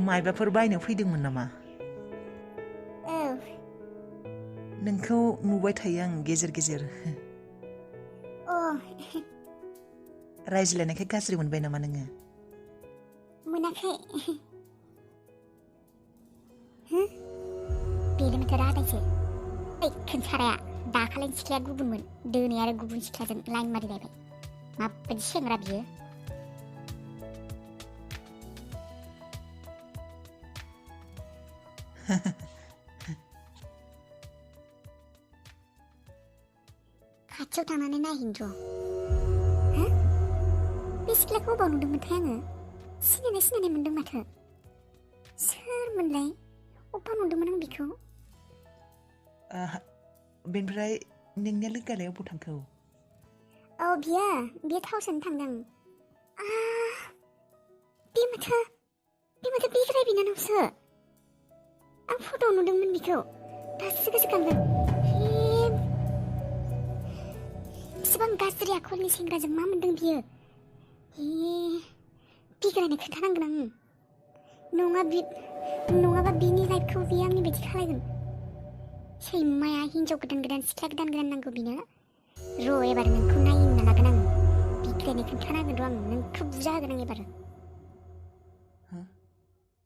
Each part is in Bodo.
मायबाफोर बायनो फैदोंमोन नामा? औ। नोंखौ नुबाय थायो आं गेजेर गेजेर। अ। रायज्लायनायखाय गाज्रि मोनबाय नामा नोङो? मोनाखै। बेनो माथो रादायसो। ओइ खोन्थाराया दाखालिनि सिख्लाया गुबुनमोन, दोनै आरो गुबुन सिख्लाजों लाइन मारिलायबाय। माबायदि सेंग्रा बियो? खाथियाव थांनानै नायहैनो र'। बे सिख्लाखौ अबाव नुदोंमोनथाय आङो? सिनायनाय मोनदों माथो। सोरमोनलाय? अबाव नुदोंमोन आं बिखौ? बेनिफ्राय नोंनिया लोगोआलाय अबाव थांखो? औ बियो थाउसोनो थांदों। बे माथो बिग्राय बिनानावसो। आं फट'आव नुदोंमोन बिखौ। दासो गोसोखांदों। बेसेबां गाज्रि आखलनि सेंग्राजों मा मोनदों बियो? बिग्रायनो खोन्थानांगोन आं। नङाबा बिनि लाइफखौ बियो आंनि बायदि खालायगोन। सैमाया हिनजाव गोदान सिख्ला गोदान नांगौ बिनो। र' एबार नोंखौ नायनो लागोन आं। बिग्रायनो खोन्थानांगोन र' आं। नोंखौ बुजा होगोन आं एबार।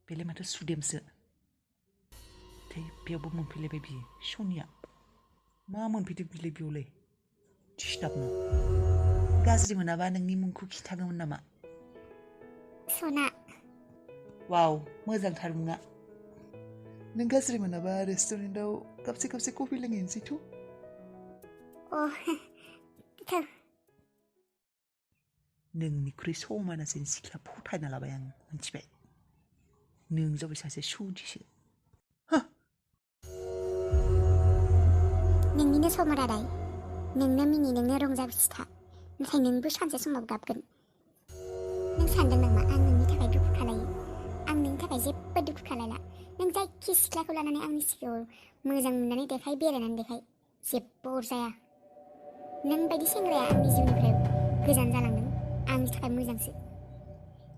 बेलाय माथो सुदेमसो। बेयावबो मोनफैलायबाय बियो सनिया। मा मोनफैदों बिलाय बेयावलाय? दिसताबनो। गाज्रि मोनाबा नोंनि मुंखौ खिथागौमोन नामा? सना। वाव, मोजांथार मुङा। नों गाज्रि मोनाबा रेस्टुरेन्टाव कापसे कफि लोंहैनोसैथ'। नोंनिख्रुइ समायनासिन सिख्ला फथायना लाबाय आं, मिथिबाय? नों जाबाय सासे सुदिसो। नोंनिनो सम रादाय। नोंनो मिनि, नोंनो रंजा खुसिथा। नाथाय नोंबो सानसे समाव गाबगोन। नों सानदों नामा आं नोंनि थाखाय दुखु खालायो? आं नोंनि थाखाय जेबो दुखु खालायला। नों जायखि सिख्लाखौ लानानै आंनि सिगाङाव मोजां मोननानै देखाय, बेरायनानै देखाय, जेबो अरजाया। नों बायदि सेंग्राया आंनि जिउनिफ्राय गोजान जालांदों, आंनि थाखाय मोजांसो।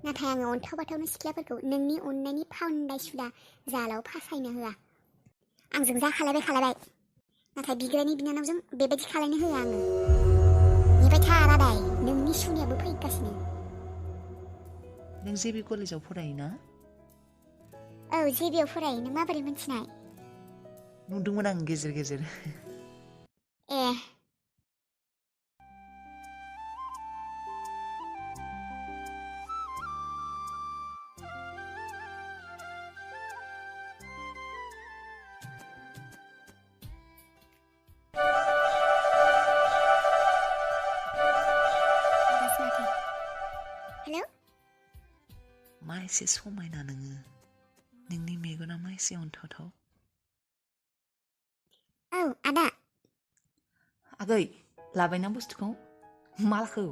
नाथाय आङो अन्थाव बाथावनो सिख्लाफोरखौ नोंनि अननायनि फावनदाय सुदा जालाव फासायनो होआ। आंजों जा खालायबाय। नाथाय बिग्रायनि बिनानावजों बेबायदि खालायनो होआ आङो। नेबाय था रादाय, नोंनि सुनियाबो फैगासिनो। नों जेबि कलेजाव फरायोना? औ, जेबियाव फरायो। नों माबोरै मिन्थिनाय? नुदोंमोन आं गेजेर गेजेर। ए। हेलौ? मा एसे समायना नोङो। नोंनि मेगना मा एसे अन्थावथाव। औ, आदा। आगै, लाबायना बुस्थुखौ? मा लाखो?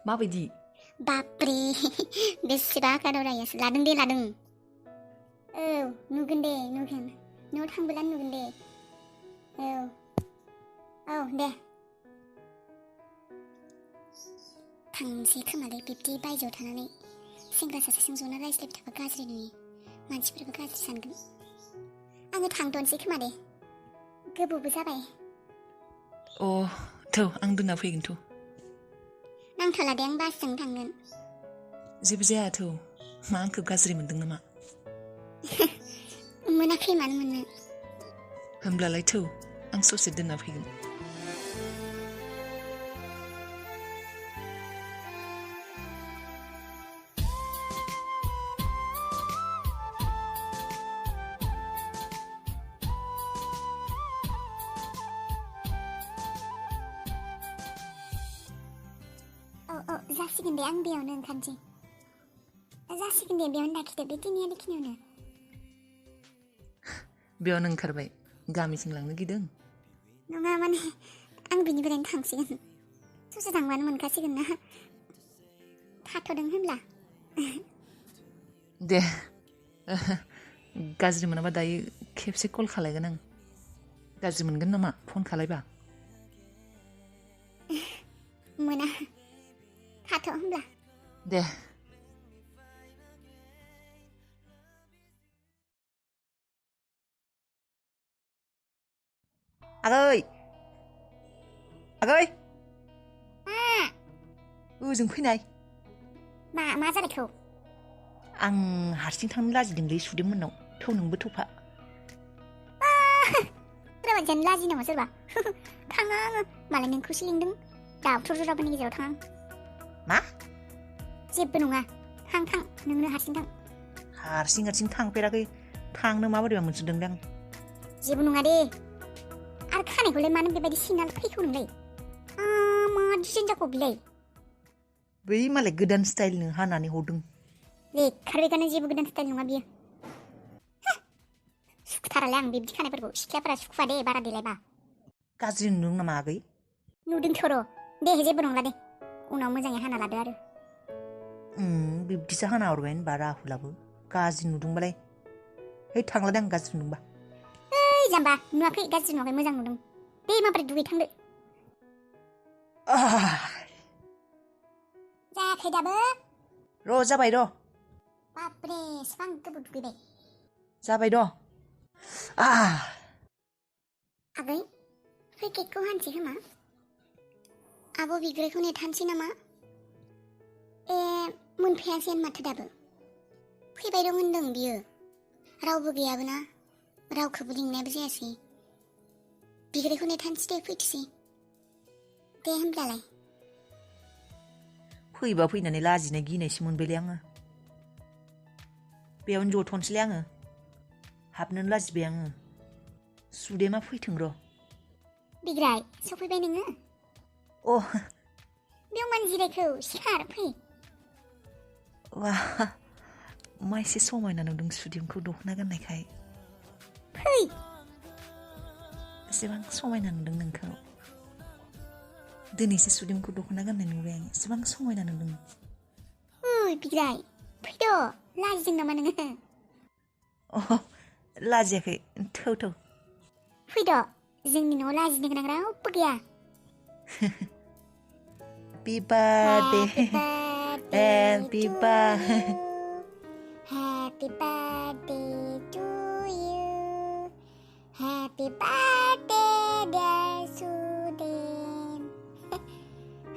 माबायदि? बापरे, बेसेबा आदावरायासो। लादों दे, लादों। औ, नुगोन दे, नुगोन। न'आव थांबोला नुगोन दे। औ, दे। थांसै खोमालै बिब्दि बायजोआव थानानै सेंग्रा सासेजों जना रायज्लायबाय थाबा गाज्रि नुयो। मानसिफोरबो गाज्रि सानगोन। आङो थांथ'नोसै खोमा दे। गोबावबो जाबाय। थौ, आं दोनना फैगोनथ'। नांथ'ला दे, आं बासजों थांगोन। जेबो जाया थौ। मा आंखौ गाज्रि मोनदों नामा? मोनाखै, मानो मोननो। होमब्लालाय थौ, आं ससे दोनना फैगोन। औ, जासिगोन दे, आं बेयावनो ओंखारनोसै। जासिगोन दे, बेयावनो लाखिदो, बे बेखिनियावनो। बेयावनो ओंखारबाय? गामिसिम लांनो गिदों? नङा, माने आं बिनिफ्रायनो थांसिगोन। ससे थांबानो मोनखासिगोन ना। थाथ'दों होनब्ला? दे, गाज्रि मोनाबा दायो खेबसे कल खालायगोन आं। गाज्रि मोनगोन नामा फन खालायबा? मोना। थाथ' होनब्ला। दे। आगै आगै मा ओजों फैनाय मा जाबायखौ आं हारसिं थांनो लाजिदोंलै सुदेममोननाव थौ नोंबो थौफा सोरबा जेन लाजि नामा सोरबा थाङा आङो मालाय नोंखौसो लिंदों दावथर जराफोरनि गेजेराव थां मा जेबो नङा थां नोंनो हारसिं थां हारसिं थांफेराखै थांनो माबोरैबा मोनसोदोंदां जेबो नङा दे आरो खानायखौलाय मानो बेबायदि सिनना फैखौ नोंलाय मा डिजाइन जाखौ बिलाय बै मालाय गोदान स्टाइलनो हानानै हरदों लेखा बेखानो जेबो गोदान स्टाइल नङा बियो सुखुथारालाय आं बिब्दि खानायफोरखौ सिख्लाफोरा सुखुवा दे बारा देलायबा गाज्रि नुदों नामा आगै नुदोंथ' र' दे जेबो नंला दे उनाव मोजाङै हाना लादो आरो बिब्दिसो हाना हरबाय होनबा राहुलाबो गाज्रि नुदोंबालाय है थांलादे आं गाज्रि नुदोंबा ओइ जाम्बा नुवाखै गाज्रि नुवाखै मोजां नुदों दे माबोरै दुगै थांदो जायाखै दाबो र' जाबाय र' बाब्रे एसेबां गोबाव दुगैबाय जाबाय र' आगै फै केकखौ हानसै खोमा आब' बिग्रायखौ नेथानसै नामा मोनफैयासै माथो दाबो फैबाय दं होनदों बियो रावबो गैयाबो ना रावखौबो लिंनायबो जायासै बिग्रायखौ नेथानसै दे फैथोसै दे होनब्लालाय फैबा फैनानै लाजिनाय गिनायसो मोनबायलै आङो बेयावनो जथ'नोसैलै आङो हाबनोनो लाजिबाय आङो सुदेमा फैथों र' बिग्राय सफैबाय नोङो बेयाव मानो जिरायखौ सिखार फै वा मा एसे समायना नुदों सुदेमखौ दख'ना गाननायखाय फै एसेबां समायना नुदों नोंखौ दिनैसो सुदेमखौ दख'ना गाननाय नुबाय आं एसेबां समायना नुदों ओइ बिग्राय फैद' लाजिदों नामा नोङो लाजियाखै थौ फैद' जोंनि न'आव लाजिनो गोनां रावबो गैया Happy birthday Happy birthday Happy birthday to you Happy birthday dear Sudem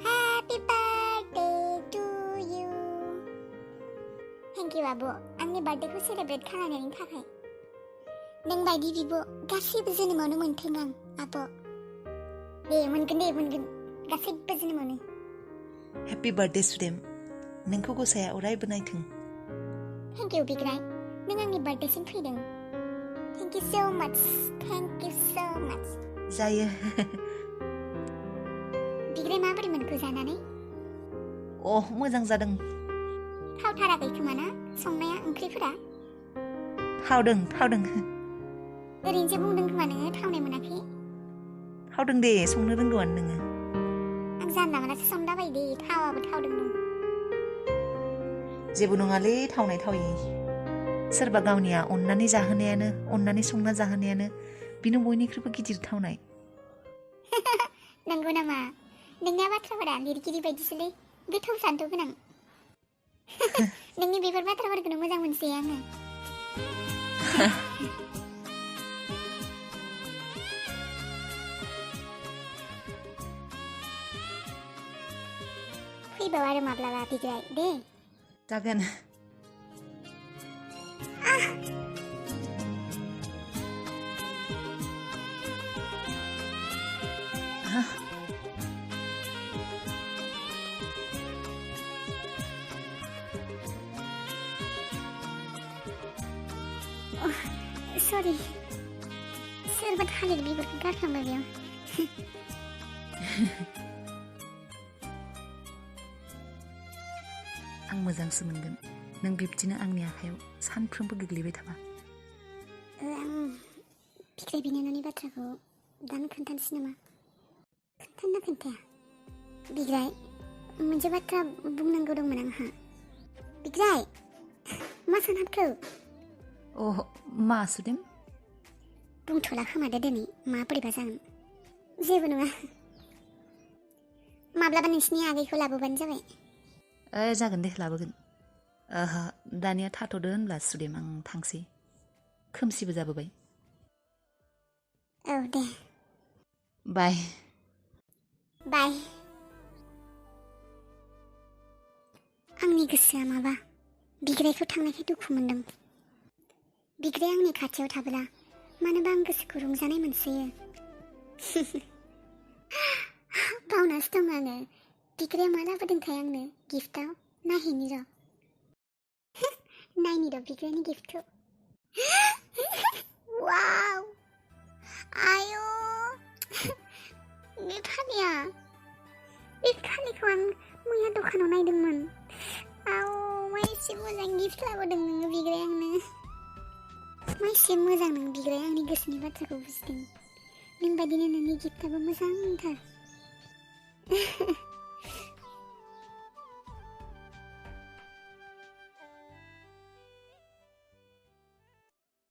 Happy birthday to you Thank you आब' आंनि बार्थडेखौ सेलेब्रेट खालामनायनि थाखाय नों बायदि बिब' गासैबो जोनोमावनो मोन्थों आं आब' दे मोनगोन गासैबो जोनोमावनो Happy birthday सुदेम नोंखौ गसाया अरायबो नायथों Thank you बिग्राय नों आंनि बार्थडेसिम फैदों Thank you so much जायो बिग्राय माबोरै मोनखो जानानै मोजां जादों थावथाराखै खोमा ना संनाया ओंख्रिफोरा थावदों ओरैनोसो बुंदों खोमा नोङो थावनाय मोनाखै थावदों दे संनो रोंगौआनो नोङो आं जानला मोनासो संलाबायो दे थावाबो थावदों जेबो नङालै थावनाय थावि सोरबा गावनिया अननानै जाहोनायानो अननानै संना जाहोनायानो बिनो बयनिख्रुइबो गिदिर थावनाय नंगौ नामा नोंना बाथ्राफोरा लिरगिरि बायदिसोलै गोथौ सान्थौ गोनां नोंनि बेफोर बाथ्राफोरखौनो मोजां मोनसै आङो फैबाव आरो माब्लाबा बिग्राय दे जागोन सरि सोरबा थालिर बिगुरखौ गारफ्लांबाय बेयाव आं मोजांसो मोनगोन नों बिब्दिनो आंनि आखायाव सानफ्रोमबो गोग्लैबाय थाबा बिग्राय बिनानावनि बाथ्राखौ दानो खोन्थानोसै नामा खोन्थाना खोन्थाया बिग्राय मोनसे बाथ्रा बुंनांगौ दंमोन आंहा बिग्राय मा सानहाबखो मा सुदेम बुंथ'ला खोमादो दिनै माबोरैबा जागोन जेबो नङा माब्लाबा नोंसिनि आगैखौ लाबोबानो जाबाय जागोन दे लाबोगोन दानिया थाथ'दो होनब्ला सुदेम आं थांसै खोमसिबो जाबोबाय औ दे बाय बाय। आंनि गोसोआ माबा बिग्रायखौ थांनायखाय दुखु मोनदों। बिग्राय आंनि खाथियाव थाब्ला मानोबा आं गोसोखौ रंजानाय मोनसोयो। बावनासो दं आङो बिग्राया मा लाबोदोंथाय आंनो गिफ्टआव। नायहैनि र'। नायनि र' बिग्रायनि गिफ्टखौ। वाव आयौ बे फालिया बे फालिखौ आं मैया दखानाव नायदोंमोन। आव मा एसे मोजां गिफ्ट लाबोदों नोङो बिग्राय आंनो। मा एसे मोजां नों बिग्राय आंनि गोसोनि बाथ्राखौ बुजिदों। नों बायदिनो नोंनि गिफ्टआबो मोजांथार।